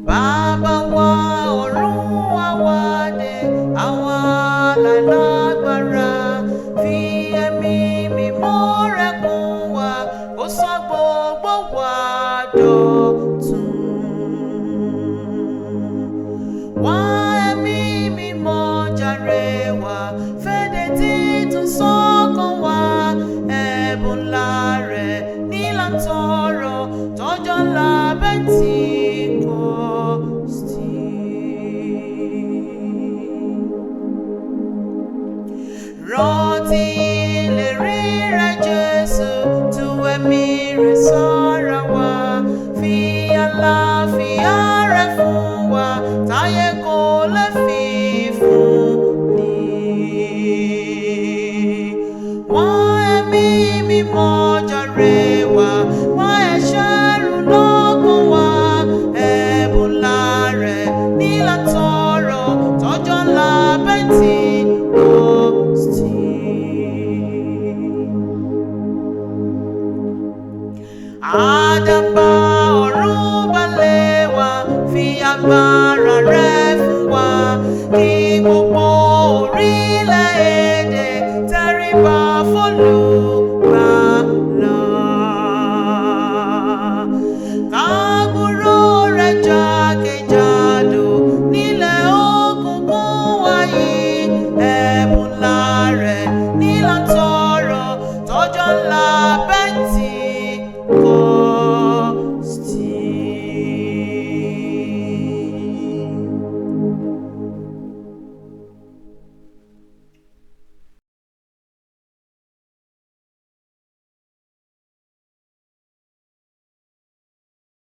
Bàbá wa ọ̀run àwa dé, àwa lálágbára, fi ẹ̀mí mímọ́ rẹ̀ kún wa, kó sọ gbogbo wa dọ̀tun. Wá ẹ̀mí mímọ́ jàre wá, fèdè títún sọ́kàn wá, ẹ̀bùn ńlá rẹ̀ ní là ń tọrọ, tọ́jọ́ ńlá Pentikọ́stì. Rántí ìlérí rẹ̀ Jésù, tú ẹ̀mí rẹ̀ sára wa, fi àlàáfíà rẹ̀ fún wa, táyé kò lè fi fún ni. Wá ẹ̀mí mímọ́ jàre wá, wá ẹ̀ṣẹ̀ run lọ́kàn wa, ẹ̀bùn ńlá rẹ̀ ní là ń tọrọ, tọ́jọ́ ńlá Pentikọ́stì. Àdàbà ọ̀run balẹ̀ wá, fi agbára rẹ̀ fún wa, kí gbogbo orílẹ̀-èdè tẹríba f'Olúwa.